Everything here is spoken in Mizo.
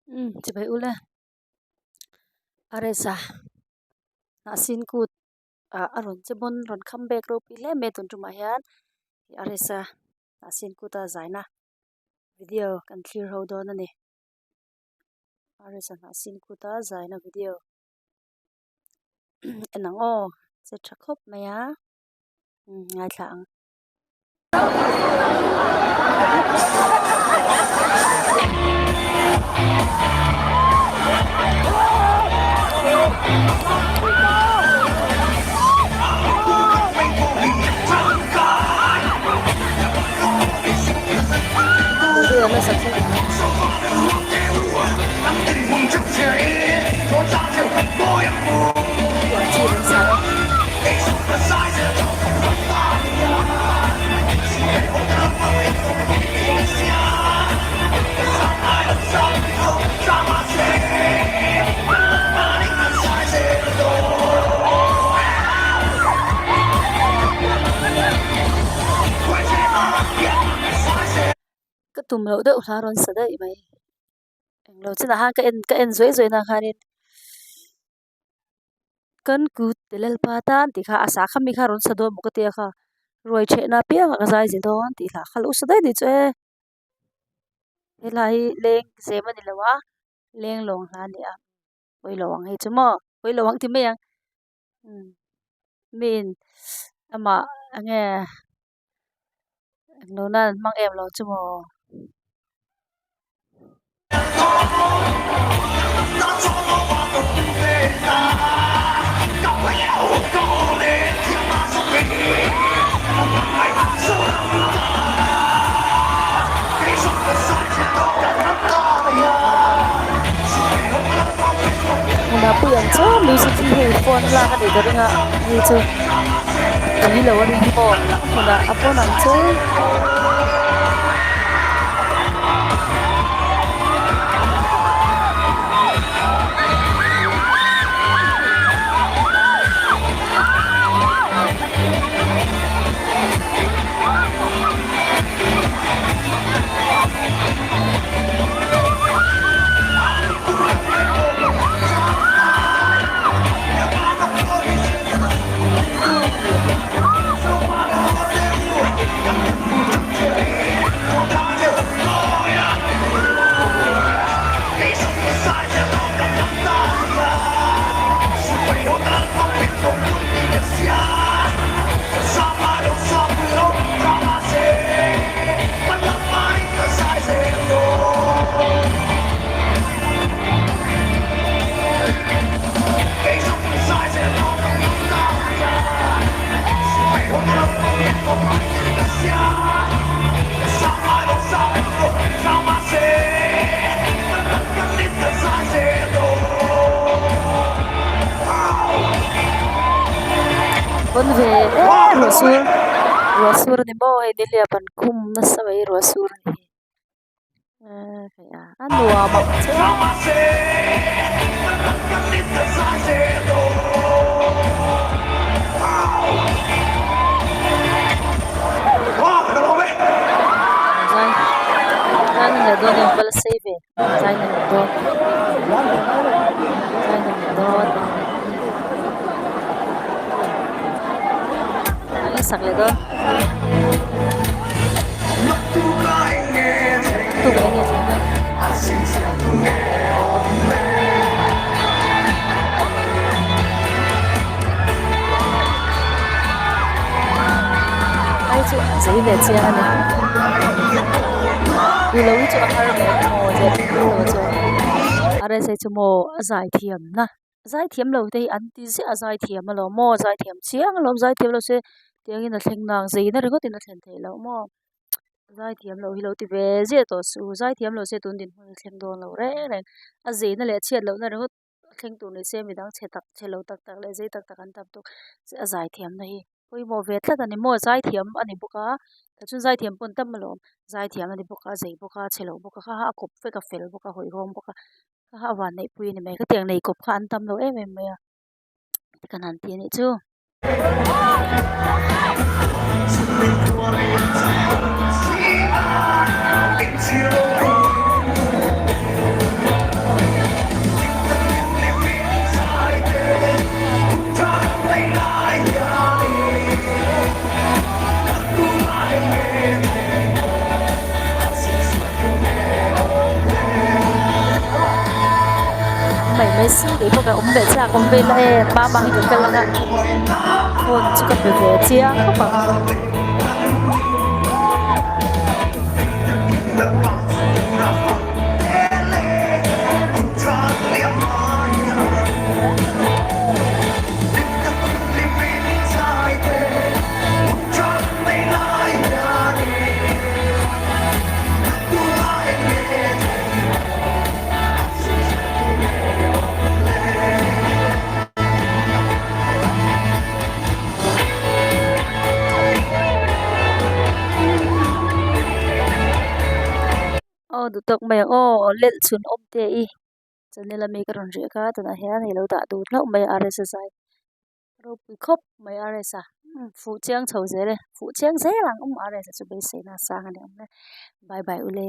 Umm chibai ule RS-a hnahsin kut ah a rawn che bawn rawn kham bek ropui hle mai a tun tumah hian RS-a hnahsin kut a zaina video kan thlir ho dawn a ni RS-a hnahsin kut a zaina video en ang aw che tha khawp mai a umm ngaithla ang. Ka tum loh deuh hla rawn sa daih mai englo chinah khan ka en ka en zuai zuai na khanin kan kut te lalpa tan tih kha a sa kha mi kha rawn sa dawn maw ka tia kha ruai thehna apiangah ka zai zel dawn tih hla kha lo sa daih a ni chu e helai hi leng zem a ni lo a leng lawng hla a ni a pawilo ang hei chu maw pawilo ang ti mai ang umm miin amah eng nge Nuna an hmang em lo chu maw? Hmunah pui ang chu music hi hei phone lak a nih ka ring a hei chu tui lo a ring maw hmunah a pawn ang chu. Pawn ve e ruah sur ruah sur a ni maw hei nihliap an khum nasa mai ruah sur a ni hi a nuam ang che zai zai na leh dawn em va la sei ve zai na leh dawn zai na leh dawn an la sak leh dawn. Ai chu a zei ve chiang a ni duhlo hi chu a har ve maw zet lo chu a rsa chu maw a zai thiam na zai thiam lo te hi an ti ziah a zai thiam alawm maw zai thiam chiang alawm zai thiam lo se tiangin a thleng nang zeina ringawt in a thlen theih loh maw. Zaithiam loh hi lo ti ve ziah tawh suh u, zaithiam lo se tun dinhmun hi thleng dawn lo reng reng, a zeina leh chhiat lohna ringawt thleng tur ni se midang chhe tak chhe lo tak tak leh zei tak tak an tam tawk a zaithiamna hi pawimawh ve tlat a ni maw, zaithiam a ni bawk a tichuan zaithiam pawh an tam alawm, zaithiam a ni bawk a zei bawk a chhe lo bawk a kha a kawp vek a fel bawk a hawihhawm bawk a kha kha a vanneihpui a ni mai khatiang nei kawp kha an tam lo em em mai a. Kan han ti a nih chu. mai mai si keipawh ka awm ve chak awm ve la e mama hi ka kal anga phone chu ka pe ve chiang khawp ang. Aw duh tawk mai ang aw lelh chhun awm te i channel ami ka rawn riah kha tunah hian hei lo dah dun hlauh mai a R S a zai ropui khawp mai R S a fuh chiang chho zel e fuh chiang zel ang R S a chu beiseina a sang a ni awm e bye bye ule.